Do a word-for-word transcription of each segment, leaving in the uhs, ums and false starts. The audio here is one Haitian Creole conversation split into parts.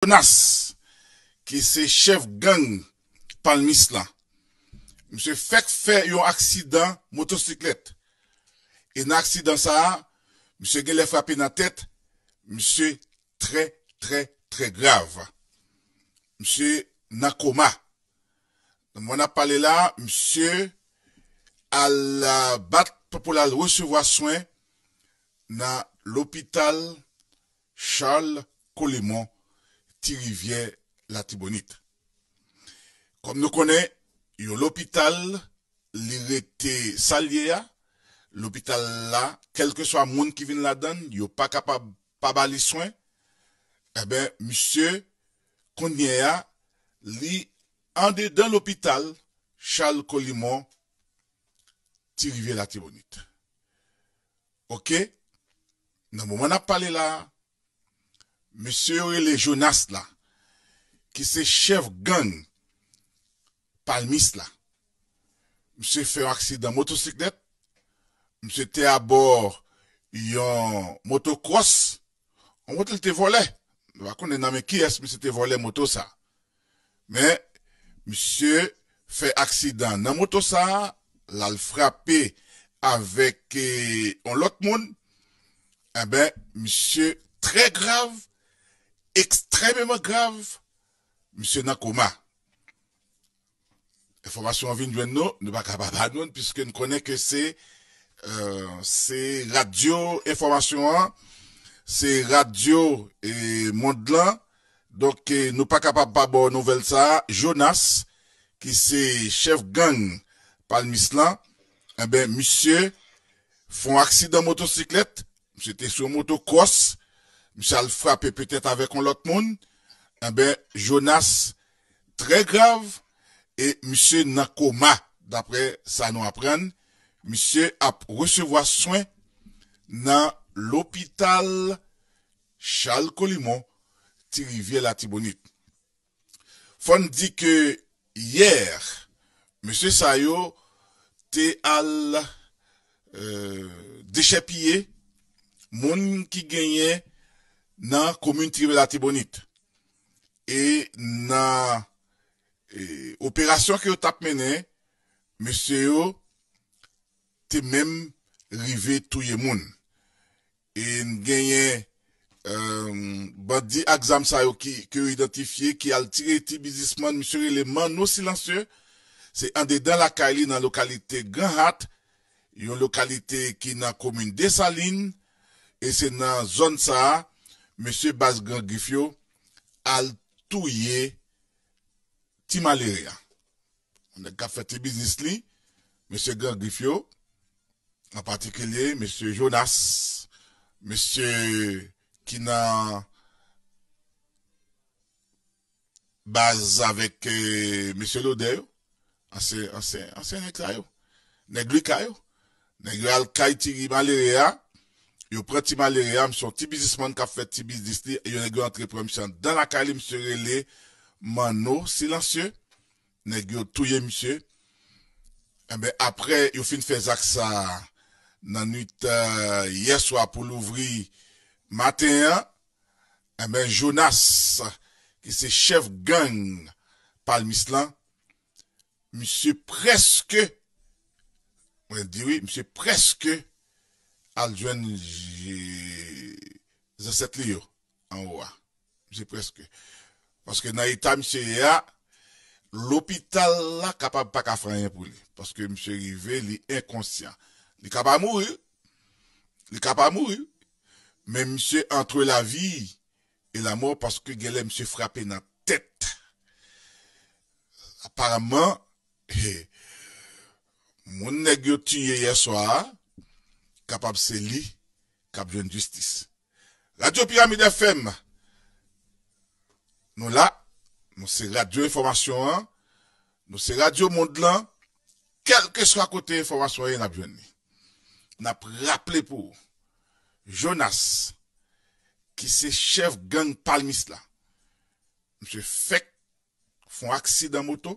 Jonas, ki se chèf gang Palmis lan. Misye fèk fè yon aksidan motosiklèt. E nan aksidan sa a, misye genlè frape nan tèt, misye trè, trè, trè grav. Misye nan koma. Nan moman n ap pale la, misye al, a, bat pou l al resevwa swen nan lopital Charles Colimon, Ti Rivyè, Latibonit. Kòm nou konnen, yon lopital, li rete sa l ye a, lopital la, kèlkeswa moun ki vin ladan l, yo pa kapab pa ba li swen. Enben, misye, kounye a, li andedan lopital Charles Colimon, Ti Rivyè, Latibonit. Oke? Nan moman n ap pale la a, mesye yo rele Jonas la, ki se chèf gang Palmis la. Misye fè yon aksidan motosiklèt. Misye te abò yon motocross. Yon moto li te vòlè. Nou pa konnen nan men kiyès misye te vòlè moto sa. Men, misye fè aksidan nan moto sa, l al frape avèk, e, yon lòt moun. Enben, misye trè grav, ekstrèmeman grav, misye nan koma. Enfòmasyon an vin jwenn nou, nou pa ka pa ba nou l, piske n konnen ke se, e, se radyo enfòmasyon an, se radyo, e, mond lan. Donk, e, nou pa kapab pa ba w nouvèl sa a. Jonas, ki se chèf gang Palmis lan, enben, misye fè yon aksidan motosiklèt, misye te sou yon motocross, misye al frape petèt avèk yon lòt moun, enben, Jonas trè grav, e misye nan koma, daprè sa nou aprann, misye ap resevwa swen nan lopital Charles Colimon, Ti Rivyè, Latibonit. Fò n di ke yè, mesye sa yo te al, e, dechèpiye moun ki genyen nan komin Ti Rivyè, Latibonit. E nan, e, operasyon ke yo t ap mennen, mesye yo te menm rive touye moun. E n genyen, e, bandi ak zam sa yo ki, ke yo idantifye, ki al tire ti biznismann, misye rele Manno Silansye. Se andedan lakay li nan lokalite Gran Hat, yon lokalite ki nan komin Desalin, e se nan zòn sa a, mesye baz Gran Grif yo al touye ti malere a. Yon nèg k ap fè ti biznis li, mesye Gran Grif yo, an patikilye mesye Jonas, mesye ki nan baz avèk, e, mesye Lodè yo, ansyen, ansyen, ansyen nèg sa yo, nèg Lika yo. Nèg yo al kay ti malere a, yo pran ti malere a, misye yon ti biznismann k ap fè ti biznis li, yo nèg yo antre pran misye anndan lakay li, misye rele Manno Silansye. Nèg yo touye misye. Enben, aprè yo fin fè zak sa nan nwit, e, yè swa pou louvri maten an, enben, Jonas, ki se chèf gang Palmis lan, misye prèske, mwen di wi, misye prèske al jwenn je-, zansèt li yo anwo a. Misye prèske. Paske nan eta misye ye a, lopital la kapab pa ka fè anyen pou li. Paske misye rive, li enkonsyan. Li ka pa mouri. Li ka pa mouri. Men misye antre lavi e lamò paske genlè misye frape nan tèt. Aparamman, moun nèg yo tiye yè swa a, kapab se li k ap jwenn jistis. Radyo Piramid F M, nou la, nou se radyo enfòmasyon an, nou se radyo mond lan, kèlkeswa kote enfòmasyon ye, n ap jwenn li. N ap raple pou ou, Jonas, ki se chèf gang Palmis la, misye fèk fè yon aksidan moto.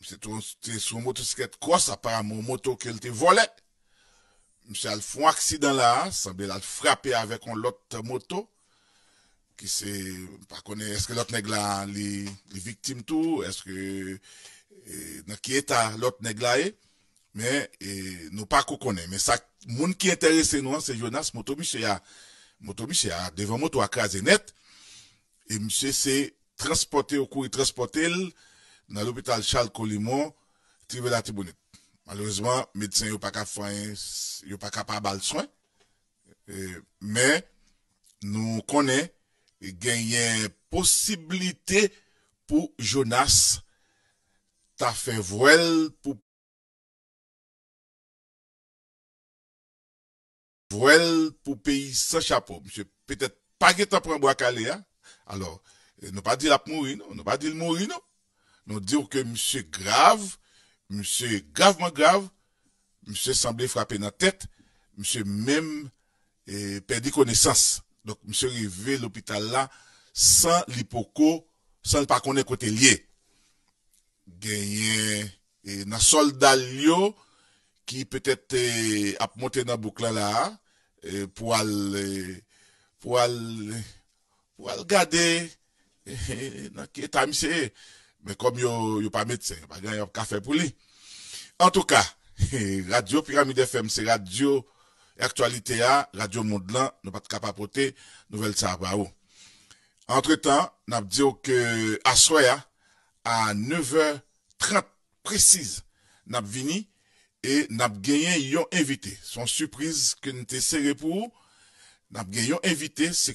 Misye te, te sou yon motosiklèt kros, aparamman yon moto ke l te vòlè. Misye al fè yon aksidan la a, sanble l al frape avèk yon lòt moto. ki se, m pa konnen èske lòt nèg la li, li viktim tou, èske e, nan ki eta lòt nèg la ye, men e, nou pa ko konnen. Men sa, moun ki enterese nou an, se Jonas, moto misye a, moto misye a, devan moto a kraze nèt, e misye se transpòte, yo kouri transpòte l nan lopital Charles Colimon, Trivela Tibonit. Malerezman, medsen yo pa ka fè anyen, yo pa ka pa ba l swen. E, men, nou konnen genyen posiblite pou Jonas ta fè vwèl pou vwèl pou peyi san chapo. Misye petèt pa gentan pran bwa kale a. Alò, e, nou pa di l ap mouri, non. Nou pa di l mouri, non. Nou di w ke misye grav, misye gravman grav, misye sanble frape nan tèt, misye menm e, pèdi konesans. Donk, misye rive lopital la san li poko, san li pa konnen kote l ye. Genyen e, nan sòlda l yo ki petèt e, ap monte nan bouk lan la a, e, pou al, e, pou al, pou al gade e, nan ki eta misye ye. Men kòm yo, yo pa medsen, yo pa gen anyen yo ka fè pou li. Antouka, Radyo Piramid F M se radyo aktyalite a, radyo mond lan, nou pa t ka pa pote nouvèl sa a ba ou. Antretan, n ap di w ke aswè a, a nevè trant presiz, n ap vini e n ap genyen yon envite. Se yon sipriz ke n te sere pou ou. N ap gen yon envite, se